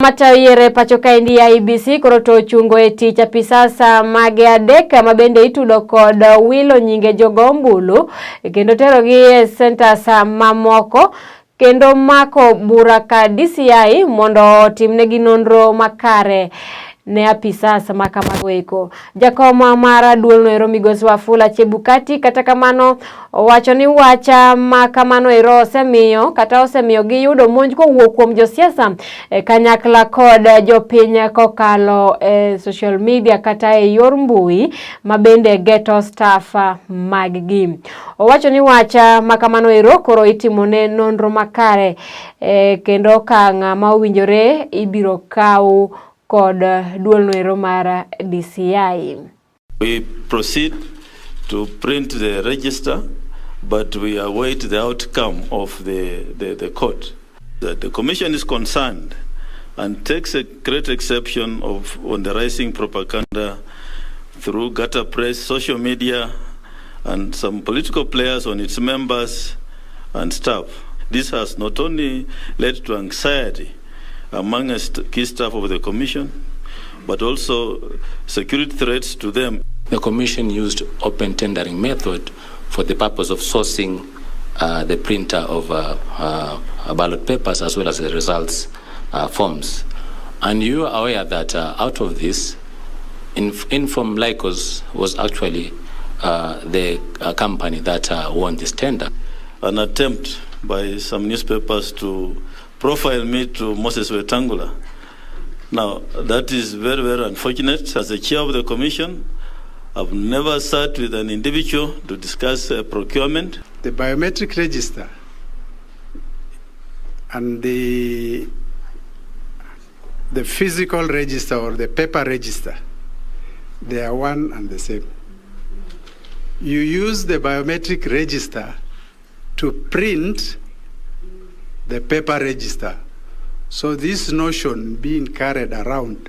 Matayo yiero e pacho kaendi IEBC koro to ochungo e tich apisas mage adek ma bende itudo kod wilo nyinge jogo ombulu kendo terogi e centers mamoko kendo mako bura ka DCI mondo otimnegi nonro makare ne apisas ma kamago eko. Jakom mar duolno ero migosi Wafula Chebukati kata kamano owacho ni wach ma kamano ero osemiyo kata osemiyo giyudo monj kowuok kuom josiasa e kanyakla kod jopiny kokalo e social media kata e yor mbui ma bende geto staff maggi. Owacho ni wach ma kamano ero koro itimone nonro makare kendo okang' ma owinjore ibiro kaw kod duolno ero mar DCI. We proceed to print the register, but we await the outcome of the court. The Commission is concerned and takes a great exception on the rising propaganda through gutter press, social media, and some political players on its members and staff. This has not only led to anxiety among key staff of the Commission, but also security threats to them. The Commission used open tendering method for the purpose of sourcing the printer of ballot papers as well as the results forms. And you are aware that out of this, Inform Lycos was actually the company that won this tender. An attempt by some newspapers to profile me to Moses Wetangula. Now, that is very, very unfortunate. As the chair of the commission, I've never sat with an individual to discuss procurement. The biometric register and the physical register or the paper register, they are one and the same. You use the biometric register to print the paper register. So this notion being carried around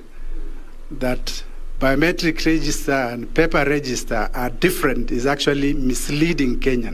that biometric register and paper register are different is actually misleading Kenyans.